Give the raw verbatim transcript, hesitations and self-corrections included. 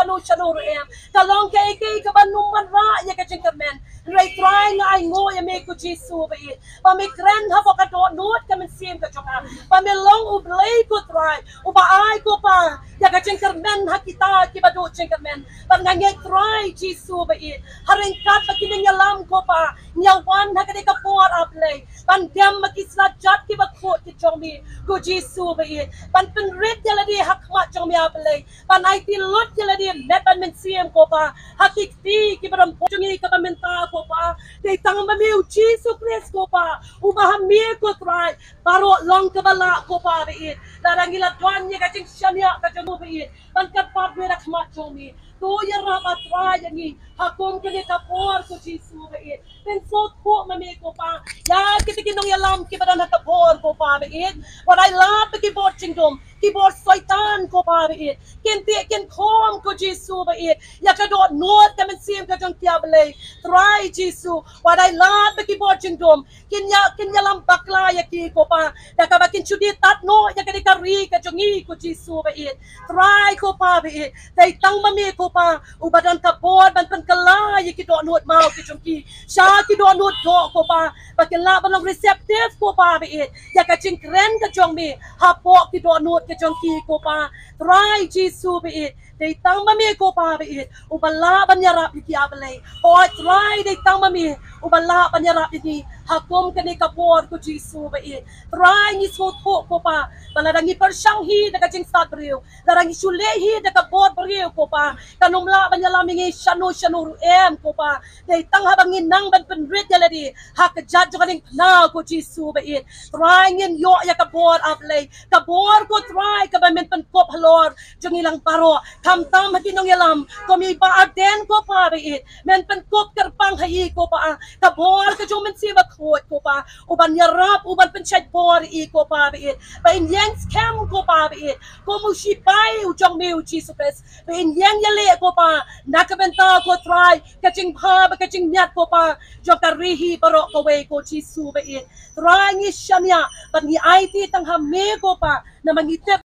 shano shano ruh em. Ka long kaei kaei kaba ym wanrah ïa ka jingkyrmen. Hynrei Trai nga ainguh ïa me ko Jisu ba ïeit, ba me kren hapoh ka dohnud ka mynsiem ka jong nga, ba me long U Blei ko Trai uba ai ko Pa ïa ka jingkyrmen ha kita kiba duh jingkyrmen. Bad nga ngeit Trai Jisu ba ïeit, ha ryngkat bad ki nongïalam ko Pa, ngi ïa wan ha kane ka por A Blei ban dem bad ki sla jait kiba khuid ki jong me ko Jisu ba ïeit, ban pynrit ïa lade ha khmat jong me A Blei, ban aiti lut ïa lade met bad mynsiem ko Pa ha ki kti kiba ram jong ngi kaba mynta ko Pa. Dei tang ma me U Jisu Khrist ko Pa uba ha me ko Trai baroh long kaba lah ko Pa ba ïeit. Lada ngi la don ïa ka jingshaniah ka jong u ba ïeit ban kyrpad ruh ha khmat jong me, to ïarap A Trai ïa ngi ha kum kane ka por ko Jisu ba ïeit. Pynsngewthuh ma me ko Pa ïa kita ki nongïalam kiba don ha ka bor ko Pa ba ïeit. Wat ai lad ba ki bor jingdum, ki bor soitan ko Pa ba ïeit, kin tih kin khum ko Jisu ba ïeit ïa ka dohnud ka mynsiem ka jong ki A Blei. Trai Jisu, wat ai lad ba ki bor jingdum kin ïa, kin ïalam bakla ïa ki ko Pa, da kaba kin shu die tad noh ïa kane ka ri ka jong ngi ko Jisu ba ïeit. Trai ko Pa ba ïeit, dei tang ma me ko Pa uba don ka bor ban pynkylla ïa ki dohnud maw ki jong ki sha ki dohnud doh ko Pa, ba kin lah ban long receptive ko Pa ba ïeit ïa ka jingkren ka jong me hapoh ki dohnud ka jong ki ko Pa. Trai Jisu ba ïeit, dei tang ma me ko Pa ba ïeit uba lah ban ïarap ïa ki A Blei. Hooid Trai, dei tang ma me uba lah ban ïarap ïa ngi ha kum kane ka por ko Jisu ba ïeit. Trai ngi sngewthuh ko Pa ba lada ngi pyrshang hi da ka jingstad briew, lada ngi shu leh hi da ka bor briew ko Pa, kan ym lah ban ïalam ïa ngi shano shano ruh em ko Pa. Dei tang haba ngi nang ban pynrit ïa lade ha ka jait jong ka diengphna ko Jisu ba ïeit. Trai ngin ïoh ïa ka bor A Blei, ka bor ko Trai kaba men pynkup halor jong ngi lang baroh, khamtam ha ki nongïalam kum i Bah Ardent ko Pa ba ïeit. Men pynkup kyrpang ha i ko Pa, ka bor ka jong u Mynsiem Bakhuid ko Pa, u ban ïarap, u ban pynshait bor i ko Pa ba ïeit, ba in ïeng skhem ko Pa ba ïeit kum u sipai u jong me U Jisu Khrist, ba in ïeng ïaleh ko Pa na ka bynta ko Trai ka jingbha bad ka jingmiat ko Pa jong ka ri hi baroh kawei ko Jisu ba ïeit. Trai ngi shaniah bad ngi aiti tang ha me ko Pa, namar ngi tip